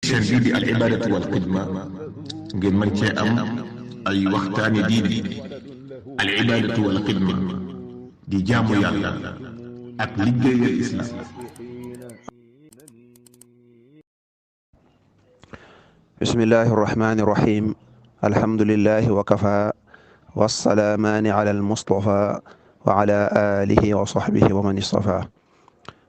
chaîne bii di al ibadatu wal xidma ngeen mën cee am ay waxtaani diine. al ibadatu wal xidma di jaamu yàlla ak liggéeyal islam. bismillahi irrahmani irrahim alhamdulillahi wa kafa wassalaamaani ala almustafa wa ala alihi wa sahbihi wa man istafa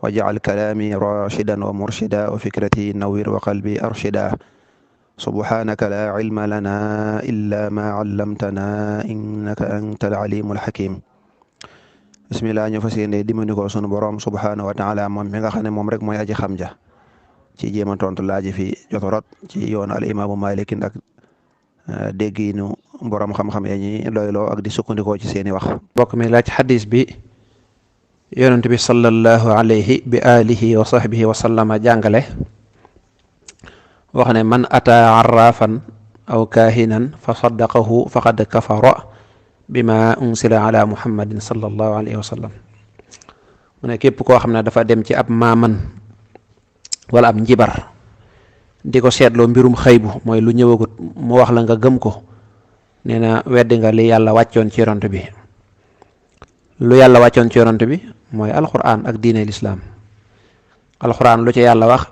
waj'al kalaami rashidan wa murshida wa fikrati nawwir wa qalbi arshida subhanaka la ilma lana illa ma allamtana innaka anta al-alimul hakim. bismillah, ñu fas yéene dimbali ko sunu borom subhanahu wa taala moom mi nga xam ne moom rek mooy aji xam ja ci jéem a tontu laaj fi jot rot ci yoonu al imaamu Maalik ak dégginu borom xam-xam ya ñi doyloo ak di sukkandikoo ci seeni wax. bokk mi laaj xadis bi yonent bi sallallahu alayhi bi alihi wa sahbihi wa sallama jàngale wax ne man ataa arrafan aw kaahinan fa saddaqahu faqad kafara bima unsila ala muhammadin sallallahu alayhi wa sallam. mu ne képp koo xam ne dafa dem ci ab maaman wala ab njibar di ko seetloo mbirum xëybu mooy lu ñëwagut mu wax la nga gëm ko, nee na weddi nga li yàlla wàccoon ci yonent bi. lu yàlla wàccoon ci yonent bi mooy alquran ak diine lislaam. alquran lu ci yàlla wax,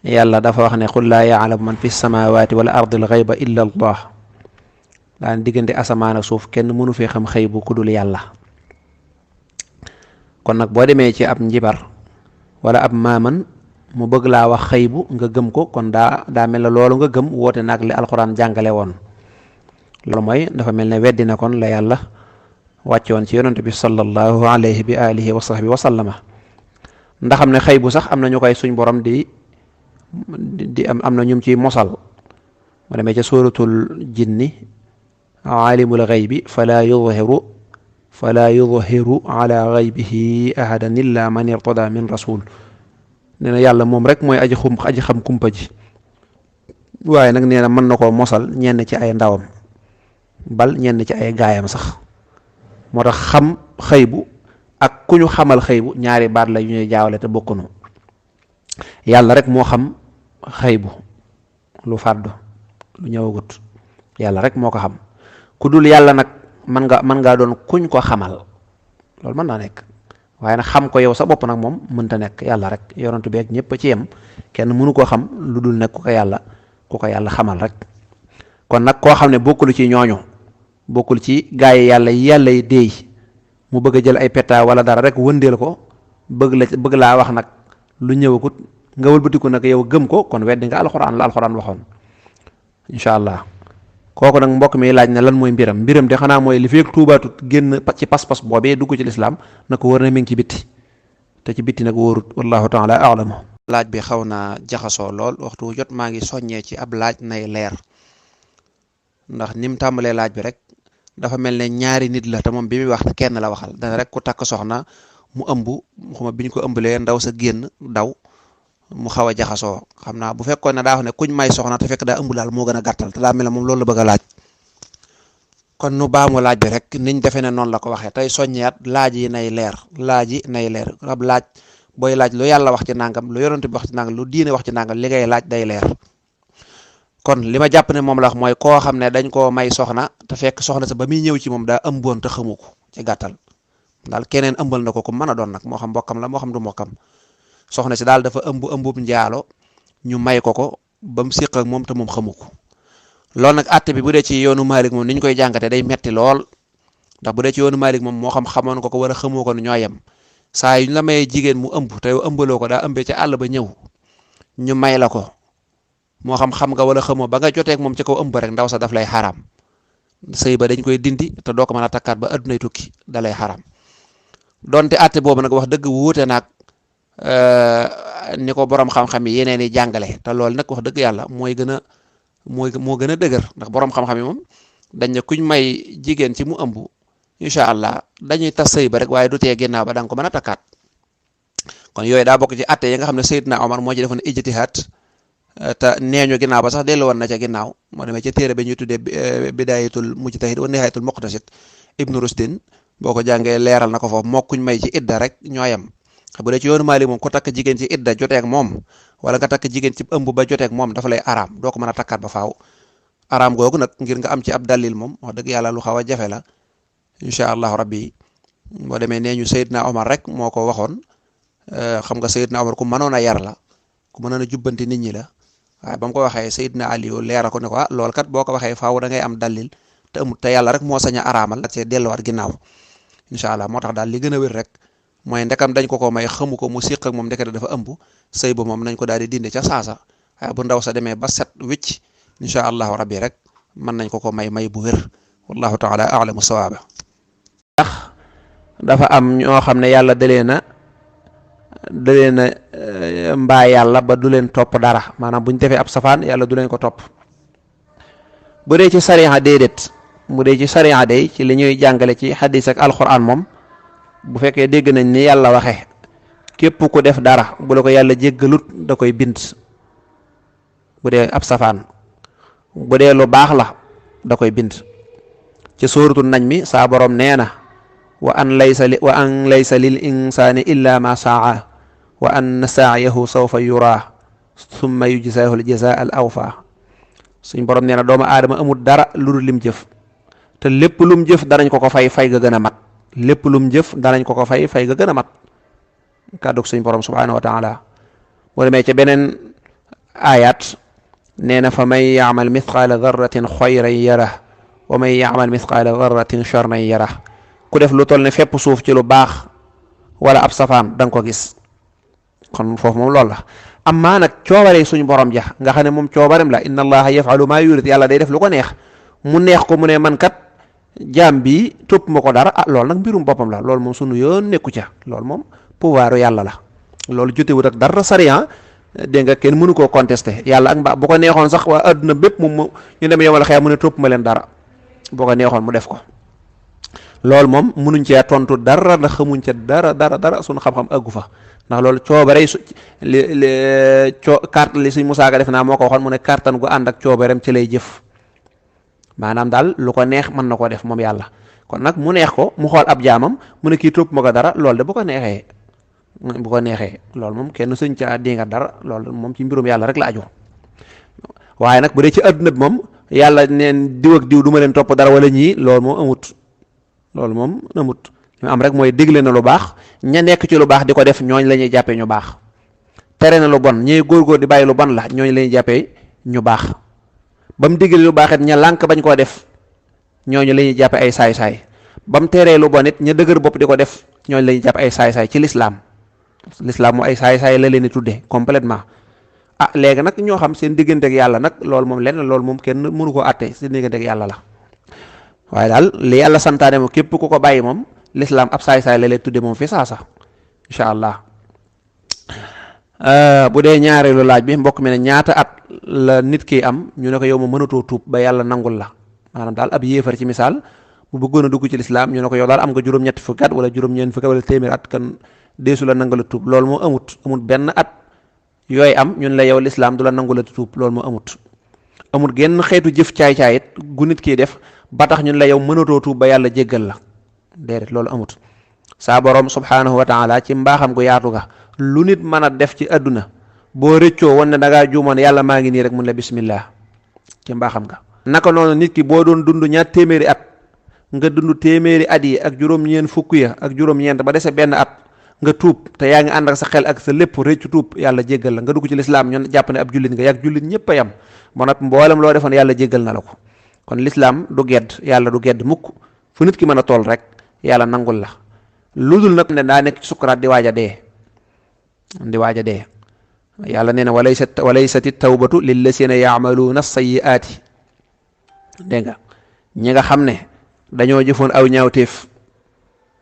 yàlla dafa wax ne qul laa ya'lamu man fi samawati wal ardi al ghayba illa allah. daan diggante asamaan ak suuf kenn mënu fi xam xëybu ku dul yàlla. kon nag boo demee ci ab njibar wala ab maaman mu bëgg laa wax xëybu nga gëm ko, kon daa mel ne loolu nga gëm woote nag li alquran jàngale woon. loolu mooy dafa mel ne weddi na kon la yàlla wàccoon ci yonent bi sallallahu alayhi bi alihi wa sahbi wa sallama. ndax am ne xëybu sax am na ñu koy suñ borom di am na ñum ci mosal. ma demee ca suratul jinni alimul ghaybi fala yudhiru ala ghaybihi ahadan illa man irtada min rasul. nee na yàlla moom rek mooy aji xam kumpa ji, waaye nag nee na mën na koo mosal ñenn ci ay ndawam bal ñenn ci ay gaayam sax. moo tax xam xëybu ak ku ñu xamal xëybu ñaari baat la yu ñuy jaawale te bokkunu. yàlla rek moo xam xëybu lu fàddu lu ñëwagut, yàlla rek moo ko xam. ku dul yàlla nag mën ngaa doon kuñ ko xamal, loolu mën naa nekk, waaye nag xam ko yow sa bopp nag moom mënta nekk. yàlla rek yonent bi ak ñëpp ci yem, kenn mënu koo xam lu dul nekk ku ko yàlla xamal rek. kon nag koo xam ne bokkul ci ñooñu, bokkul ci gaay yi yàlla yi déey, mu bëgg a jël ay petta wala dara rek wëndeel ko bëgg laa wax nag lu ñëwagut nga wëlbatiku nag yow gëm ko, kon weddi nga alxuraan la alxuraan waxoon. incha allah kooku nag mbokk mi laaj ne lan mooy mbiram de xanaa mooy li feek tuubaatut génn ci pas-pas boobee dugg ci lislaam na ko wër na mi ngi ci bitti, te ci bitti nag wóorut. wallahu taala a'lamu. laaj bi xaw naa jaxasoo lool, waxtu jot maa ngi soññee ci ab laaj nay leer, ndax ni mu tàmbalee laaj bi rek dafa mel ne ñaari nit la te moom bi muy wax kenn la waxal. dana rek ku takk soxna mu ëmb, xuma bi ñu ko ëmbalee ndaw sa génn daw mu xaw a jaxasoo. xam naa bu fekkoon ne daa wax ne kuñ may soxna te fekk daa ëmb daal moo gën a gàttal, te daa mel ne moom loolu la bëgg a laaj. kon nu baamu laaj bi rek niñ defee ne noonu la ko waxee, tey soññeet laaj yi nay leer. ab laaj booy laaj lu yàlla wax ci nangam, lu yonent bi wax ci nangam, lu diine wax ci nangam, li ngay laaj day leer. kon li ma jàpp ne moom la wax mooy koo xam ne dañ koo may soxna te fekk soxna sa ba muy ñëw ci moom daa ëmboon te xamu ko, ci gàttal daal keneen ëmbal na ko ku mën a doon nag, moo xam mbokkam la moo xam du mbokkam. soxna si daal dafa ëmbub njaalo ñu may ko ba mu séq ak moom te moom xamu ko. loolu nag àtte bi bu dee ci yoonu Maalik moom ni ñu koy jàngatee day metti lool, ndax bu dee ci yoonu Maalik moom moo xam xamoon ko wala xamoo ko ñoo yem. saa yu ñu la mayee jigéen mu ëmb te yow ëmbaloo ko, daa ëmbee ca àll ba ñëw ñu may la ko, moo xam nga wala xamoo, ba nga joteeg moom ci kaw ëmb rek ndaw sa daf lay xaraam. sëy ba dañ koy dindi te doo ko mën a takkaat ba addunay tukki, da lay xaraam. donte àtte boobu nag wax dëgg wuute naag ni ko borom xam-xam yi yeneen yi jàngale, te loolu nag wax dëgg yàlla moo gën a dëgër, ndax borom xam-xam yi moom dañ ne kuñ may jigéen ci mu ëmb incha allah dañuy tas sëy ba rek, waaye du tee ginnaaw ba da nga ko mën a takkaat. kon yooyu daa bokk ci àtte yi nga xam ne Seydina Omar moo ci defoon ijtihaad, te neeñu ginnaaw ba sax dellu woon na ca ginnaaw. moo demee ca téere ba ñuy tuddee bidaayatul mujtahid wa nihayatul muqtasid ibnu Rushdin, boo ko jàngee leeral na ko foofu. moo kuñ may ci idda rek ñooyam. bu dee ci yoonu Maalik moom ku takk jigéen ci idda jotee ak moom wala nga takk jigéen ci ëmb ba joteeg moom dafa lay araam doo ko mën a takkaat ba faaw. araam googu nag ngir nga am ci ab dalil moom wax dëgg yàlla lu xaw a jafe la incha allahu rabbi boo demee nee ñu Seydina Omar rek moo ko waxoon xam nga Seydina Omar ku mënoon a yar la ku mënoon a jubbanti nit ñi la waaye ba mu ko waxee Seydina Aliou leera ko ne ko loolu kat boo ko waxee faaw da ngay am dalil te amut te yàlla rek moo sañ a araamal ak see delluwaat ginnaaw incha allah moo tax daal li gën a wér rek mooy ndekam dañ ko may xamu ko mu siq ak moom ndekete dafa ëmb sëy ba moom nañ ko daal di dindi ca saasa waaye bu ndaw sa demee ba set wicc incha allahu rabbi rek mën nañ ko may bu wér wallahu taala a'lamu sawaaba. ndax dafa am ñoo xam ne yàlla da leen a mbaa yàlla ba du leen topp dara maanaam bu ñu defee ab safaan yàlla du leen ko topp bu dee ci sariya déedéet bu dee ci sariya day ci li ñuy jàngale ci xadis ak alquran moom bu fekkee dégg nañ ni yàlla waxe képp ku def dara bu la ko yàlla jéggalut da koy bind bu dee ab safaan bu dee lu baax la da koy bind ci suuratu najmi saa borom nee na wa an laysa lil insaani illa ma saa wa anna sa'yahu sawfa yura summa yujzaahu al jazaa al awfa suñ borom nee na doomu aadama amul dara lu dul lim jëf te lépp lum jëf danañ ko fay ga gën a mat lépp lum jëf danañ ko fay ga gën a mat kàddug suñ borom subhanahu wa taala boo demee ca beneen ayat nee na fa man ya'mal mithqaala darratin xayran yarah wa man ya'mal mithqaala darratin sharran yarah ku def lu toll ne fépp suuf ci lu baax wala ab safaan da nga ko gis kon foofu moom loolu la amma nag coobare suñu borom ja nga xam ne moom coobarem la inna allaha yaf'alu ma yurid yàlla day def lu ko neex mu neex ko mu ne man kat jaam bi topp ma ko dara loolu nag mbirum boppam la loolu moom sunu yoon nekku ca loolu moom pouvoiru yàlla la loolu jotewut ak dara sariya dégg nga kenn mënu koo contesté yàlla ak mbaa bu ko neexoon sax waa adduna bépp moom ñu dem yomal xëy mu ne topp ma leen dara boo ko neexoon mu def ko loolu moom mënuñ cee tontu dara ndax xamuñ ca dara suñu xam-xam aggu fa ndax loolu coobare su carte li suñ Musaa Ka def naa moo ko waxoon mu ne kartan gu ànd ak coobareem ci lay jëf maanaam daal lu ko neex mën na koo def moom yàlla kon nag mu neex ko mu xool ab jaamam mu ne kii topp ma ko dara loolu de bu ko neexee loolu moom kenn suñ ca di nga dara loolu moom ci mbirum yàlla rek la aju waaye nag bu dee ci adduna bi moom yàlla neen diw ak diw du ma leen topp dara wala ñii loolu moom amut ñu am rek mooy dégle na lu baax ña nekk ci lu baax di ko def ñooñ la ñuy jàppee ñu baax tere na lu bon ñuy góorgóor di bàyyi lu bon la ñooñ la ñuy jàppee ñu baax ba mu digle lu baax it ña lànk bañ koo def ñooñu la ñuy jàppee ay saay-saay ba mu teree lu bon it ña dëgër bopp di ko def ñooñ la ñuy jàppee ay saay-saay ci lislaam mu ay saay-saay la leen di tuddee complètement léegi nag ñoo xam seen digganteeg yàlla nag loolu moom lenn loolu moom kenn mënu koo àtte seen digganteeg yàlla la waaye daal li yàlla santaane moom képp ku ko bàyyi moom lislaam ab saay-saay la leen tudde moom fi saasa incha allah bu dee ñaareelu laaj bi mbokk mi ne ñaata at la nit ki am ñu ne ko yow ma mënatoo tuub ba yàlla nangul la maanaam daal ab yéefar ci misaal bu bëggoon a dugg ci lislaam ñu ne ko yow daal am nga juróom-ñetti fukki at wala juróom-ñeent fukki wala téeméer at kan deesu la nangu la tuub loolu moo amut benn at yooyu am ñun la yow lislaam du la nangu la tuub loolu moo amut genn xeetu jëf caay-caay it gu nit kii def ba tax ñun la yow mënatoo tuub ba yàlla jéggal la déedéet loolu amut saa borom subhanahu wa taala ci mbaaxam gu yaatu ga lu nit mën a def ci àdduna boo rëccoo woon ne da ngaa juumoon yàlla maa ngi nii rek mun la bismillah ci mbaaxam ga naka noonu nit ki boo doon dund ñaar téeméeri at nga dund téeméeri at yi ak juróom-ñeent fukk ya ak juróom-ñeent ba dese benn at nga tuub te yaa ngi ànd ak sa xel ak sa lépp rëccu tuub yàlla jéggal la nga dugg ci lislaam ñun jàpp ne ab jullit nga yàgg jullit ñëpp a yam ba nag mboolem loo defoon yàlla jéggal na la ko kon lislaam du gedd yàlla du gedd mukk fu nit ki mën a toll rek yàlla nangul la lu dul nag ne daa nekk ci sukuraat di waaj a dee yàlla nee na walaysati tawbatu lillazina yaamaluuna sayyiaati dégg nga ñi nga xam ne dañoo jëfoon aw ñaawteef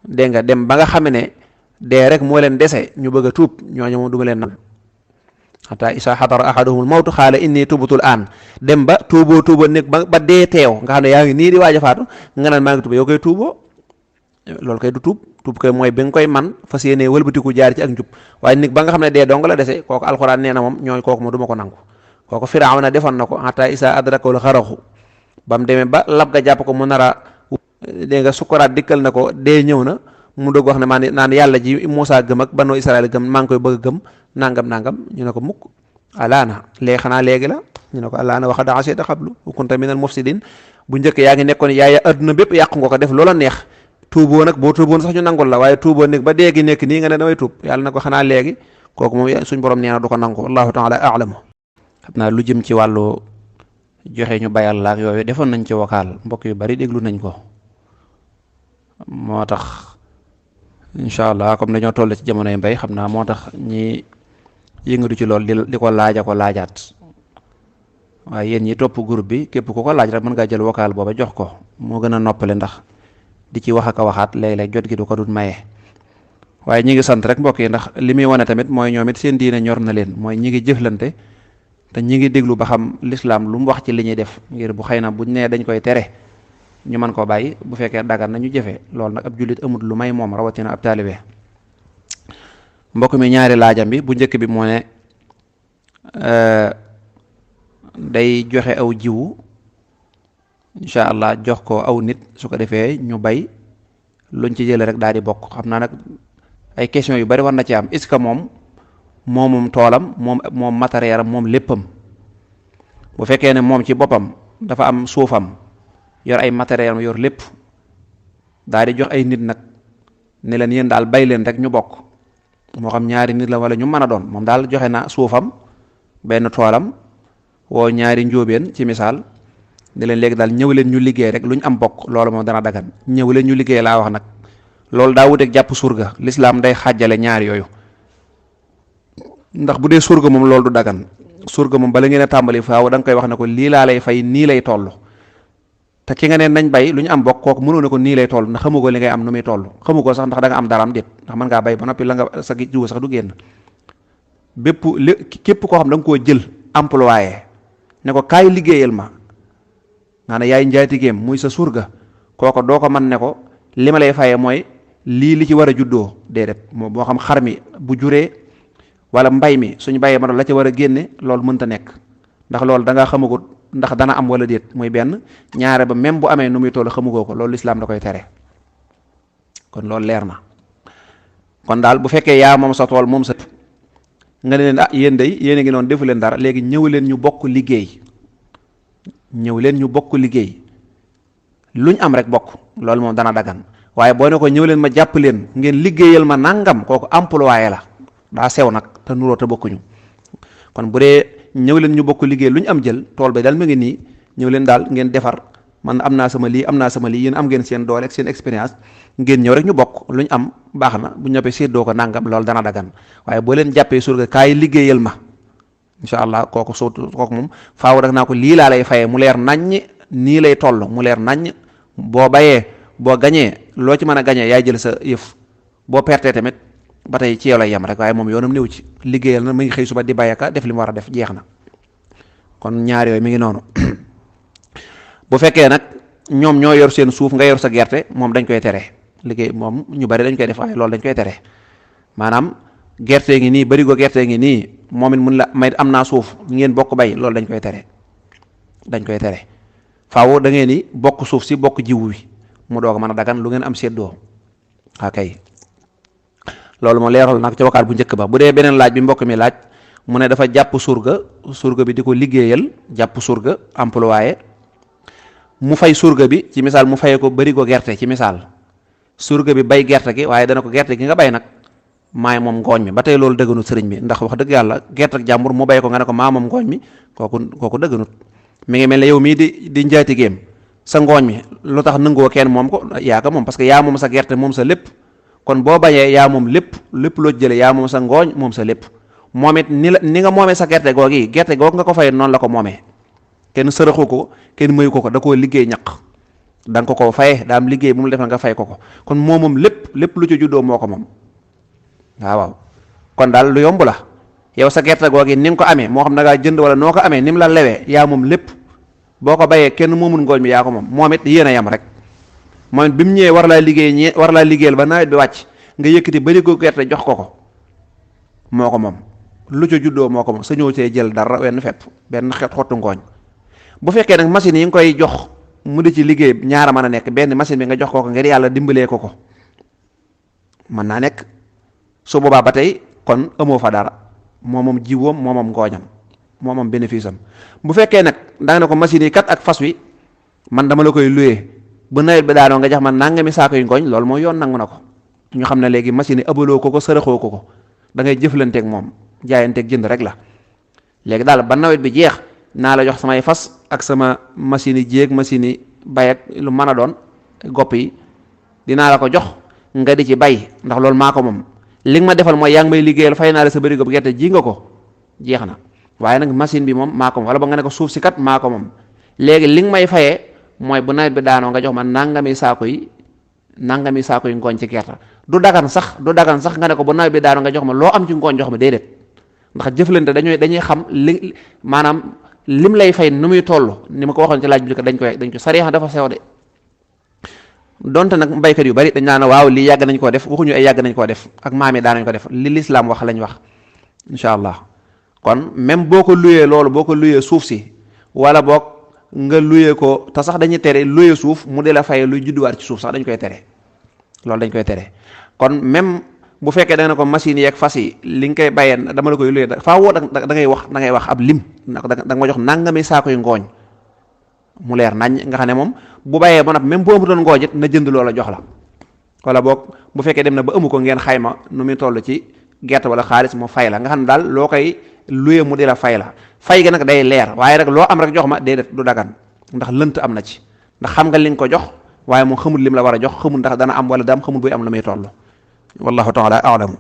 dégg nga dem ba nga xam ne dee rek moo leen dese ñu bëgg a tuub ñooñu moom du ma leen nan xataa isa xadara ahaduhumul mawtu xaala inni tubutul aan dem ba tuuboo nekk ba dee teew nga xam ne yaa ngi nii di waaj a faatu nga naan maa ngi tuub yow koy tuuboo loolu kay du tuub koy mooy bi nga koy man fas yéenee wëlbatiku jaar ci ak njub waaye nit ba nga xam ne dee dong la dese kooku alxuraan nee na moom ñooñu kooku moom du ma ko nangu kooku Firawna defoon na ko xataa isa adrakal xaraxu ba mu demee ba lab ga jàpp ko mu nar a dégg nga sukkuraat dikkal na ko dee ñëw na mu doog wax ne naan yàlla ji Muusaa gëm ak Banu Israël gëm maa ngi koy bëgg a gëm nangam ñu ne ko mukk alaana léegi xanaa léegi la ñu ne ko alaana waxa daa seeta xablu wa kunta minal mufsidin bu njëkk yaa ngi nekkoon yaay adduna bépp yàqu nga ko def loola neex tuuboo nag boo tuuboon sax ñu nangul la waaye tuuboo nekk ba déegi nekk nii nga ne damay tuub yàlla na ko xanaa léegi kooku moom suñ borom nee na du ko nangu wallahu taala a'lamu. xam naa lu jëm ci wàllu joxe ñu bayal laak yooyu defoon nañ ci vocal mbokk yu bari déglu nañ ko moo tax incha allah comme dañoo toll ci jamonoy mbay xam naa moo tax ñi yëngatu ci lool di ko laajaat waaye yéen ñi topp groupe bi képp ku ko laaj rek mën ngaa jël vocal booba jox ko moo gën a noppale ndax di ci wax ak a waxaat léeg-léeg jot gi du ko dul maye. waaye ñi ngi sant rek mbokk yi ndax li muy wane tamit mooy ñoom it seen diine ñor na leen mooy ñi ngi jëflante te ñi ngi déglu ba xam lislaam lu mu wax ci li ñuy def ngir bu xëy na buñ nee dañ koy tere ñu mën koo bàyyi bu fekkee dagan na ñu jëfe loolu nag ab jullit amut lu may moom rawatina ab taalibe. mbokk mi ñaari laajam bi bu njëkk bi moo ne day joxe aw jiwu incha allah jox ko aw nit su ko defee ñu bay luñ ci jëlee rek daal di bokk. xam naa nag ay question yu bari war na ci am est-ce que moomum toolam moom matériel am moom léppam bu fekkee ne moom ci boppam dafa am suufam yor ay matériel am yor lépp daal di jox ay nit nag ne leen yéen daal bay leen rek ñu bokk moo xam ñaari nit la wala ñu mën a doon moom daal joxe na suufam benn toolam woo ñaari njóobeen ci misaal ne leen léegi daal ñëw leen ñu liggéey rek lu ñu am bokk loolu moom dana dagan ñëw leen ñu liggéey laa wax nag loolu daa wuteeg jàpp surga lislaam day xàjjale ñaar yooyu ndax bu dee surga moom loolu du dagan surga moom bala ngeen a tàmbali faaw da nga koy wax ne ko lii laa lay fay nii lay toll te ki nga ne nañ bay lu ñu am bokk kooku mënoo ne ko nii lay toll ndax xamu ko li ngay am nu muy toll xamu ko sax ndax da nga am dara am déet ndax mën ngaa bay ba noppi la nga sa jiwu sax du génn képp koo xam da nga koo jël employé ne ko kaay liggéeyal ma nga ne yaay njaatigéem muy sa surga kooko doo ko mën ne ko li ma lay fayee mooy lii li ci war a juddoo déedéet moo xam xar mi bu juree wala mbay mi suñu bayee ma la ca war a génne loolu mënta nekk ndax loolu da ngaa xamagut ndax dana am wala déet muy benn ñaare ba même bu amee nu muy toll xamugoo ko loolu lislaam da koy tere kon loolu leer na kon daal bu fekkee yaa moom sa tool moom sa nga ne leen yéen day yéen a ngi noonu defu leen dara léegi ñëw leen ñu bokk liggéey luñ am rek bokk loolu moom dana dagan waaye boo ne ko ñëw leen ma jàpp leen ngeen liggéeyal ma nangam kooku employé la daa sew nag te nuroo te bokkuñu kon bu dee ñëw leen ñu bokk liggéey lu ñu am jël tool ba daal ma ngi nii ñëw leen daal ngeen defar man am naa sama lii yéen am ngeen seen doole ak seen expérience ngeen ñëw rek ñu bokk lu ñu am baax na bu ñoppee séddoo ko nangam loolu dana dagan waaye boo leen jàppee surga kaay liggéeyal ma incha allah kooku moom faaw rek naa ko lii laa lay fayee mu leer naññ nii lay toll mu leer naññ boo bayee boo gañee loo ci mën a gañee yaay jël sa yëf boo pertee tamit ba tey ci yow lay yem rek waaye moom yoonam néew ci liggéeyal na mu ngi xëy suba di bayaka def li mu war a def jeex na kon ñaar yooyu mi ngi noonu bu fekkee nag ñoom ñoo yor seen suuf nga yor sa gerte moom dañ koy tere liggéey moom ñu bari dañ koy def waaye loolu dañ koy tere maanaam gerte ngi nii barigo gerte ngi nii moom it mun la may am naa suuf ngeen bokk bay loolu dañ koy tere faaw da ngeen ni bokk suuf si bokk jiwu wi mu doog a mën a dagan lu ngeen am séddoo akay loolu moo leeral nag ca wakaat bu njëkk ba bu dee beneen laaj bi mbokk mi laaj mu ne dafa jàpp surga bi di ko liggéeyal jàpp surga employé mu fay surga bi ci misaal mu fayee ko barigo gerte ci misaal surga bi bay gerte gi waaye dana ko gerte gi nga bay nag maay moom ngooñ mi ba tey loolu dëgganut sëriñ bi ndax wax dëgg yàlla gerte ak jàmbur mu bay ko nga ne ko maa moom ngooñ mi kooku dëgganut mi ngi mel ne yow mii di njaatigéem sa ngooñ mi lu tax nangoo kenn moom ko yaa ko moom parce que yaa moom sa gerte moom sa lépp kon boo bañee yaa moom lépp loo jëlee yaa moom sa ngooñ moom sa lépp moom it ni nga moomee sa gerte googi gerte goog nga ko fay noonu la ko moomee kenn sërëxu ko kenn mayu ko da koo liggéey ñaq da nga ko fayee daa am liggéey bu mu defal nga fay ko kon moom lépp lu ci juddoo moo ko moom waaw kon daal lu yomb la yow sa gerte googi ni nga ko amee moo xam na ngaa jënd wala noo ko amee ni mu la lewee yaa moom lépp boo ko bayee kenn moomul ngooñ mi yaa ko moom it yéen a yam rek moom it bi mu ñëwee war laa liggéeyal ba nawet bi wàcc nga yëkkati barigo gerte jox ko moo ko moom lu ca juddoo moo ko moom sa ñëw see jël dara wenn fepp benn xottu ngooñ bu fekkee nag machine yi nga koy jox mu di ci liggéey ñaara mën a nekk benn machine bi nga jox ko ngir yàlla dimbalee ko mën naa nekk su boobaa ba tey kon amoo fa dara moom jiwoom moom ngooñam moom am bénéfice am. bu fekkee nag da nga ne ko machine yi kat ak fas wi man dama la koy luyee bu nawet bi daanoo nga jox man nangami saako yu ngooñ, loolu mooy yoon nangu na ko. ñu xam ne léegi machine yi abaloo ko sërëxoo ko da ngay jëflanteeg moom jaayanteeg jënd rek la. léegi daal ba nawet bi jeex naa la jox samay fas ak sama machine yi jéeg machine yi bay ak lu mën a doon gopp yi dinaa la ko jox nga di ci bay ndax loolu maa ko moom. li nga ma defal mooy yaa ngi may liggéeyal fay naa la sa bërigo bu gerte ji nga ko jeex na, waaye nag machine bi moom maa ko moom. wala ba nga ne ko suuf si kat maa ko moom. léegi li nga may fayee mooy bu nawet bi daanoo nga jox ma nangami saako yi ngooñ ci gerte. du dagan sax nga ne ko bu nawet bi daanoo nga jox ma loo am ci ngooñ jox ma, déedéet. ndax jëflante dañuy xam li maanaam lim lay fay nu muy toll, ni ma ko waxoon ci laaj bi dañ ko sariya dafa sew de. donte nag mbaykat yu bari dañ naan waaw lii yàgg nañ koo def, waxuñu ay yàgg nañ koo def ak maam yi daan nañ ko def, li lislaam wax lañ wax incha allah. kon même boo ko luyee loolu, boo ko luyee suuf si wala boog nga luyee ko te sax dañuy tere luyee suuf mu di la fay luy judduwaat ci suuf sax dañ koy tere, loolu dañ koy tere. kon même bu fekkee da nga ne ko machine yeeg fas yi li nga koy bayee dama la koy luyee faa woo da ngay wax ab lim da nga ma jox nangami saako yu ngooñ mu leer nañ nga xam ne moom bu bàyyee ba nag même boo amutoon ngooñ it na jënd loola jox la. wala boog bu fekkee dem na ba amu ko ngeen xayma nu muy toll ci gerte wala xaalis mu fay la nga xam ne daal loo koy luye mu di la fay la. fay ga nag day leer, waaye rek loo am rek jox ma déedéet du dagan ndax lënt am na ci. ndax xam nga li nga ko jox waaye moom xamul lim la war a jox, xamul ndax dana am wala daam xamul buy am lu muy toll. wallahu taala a'lamu.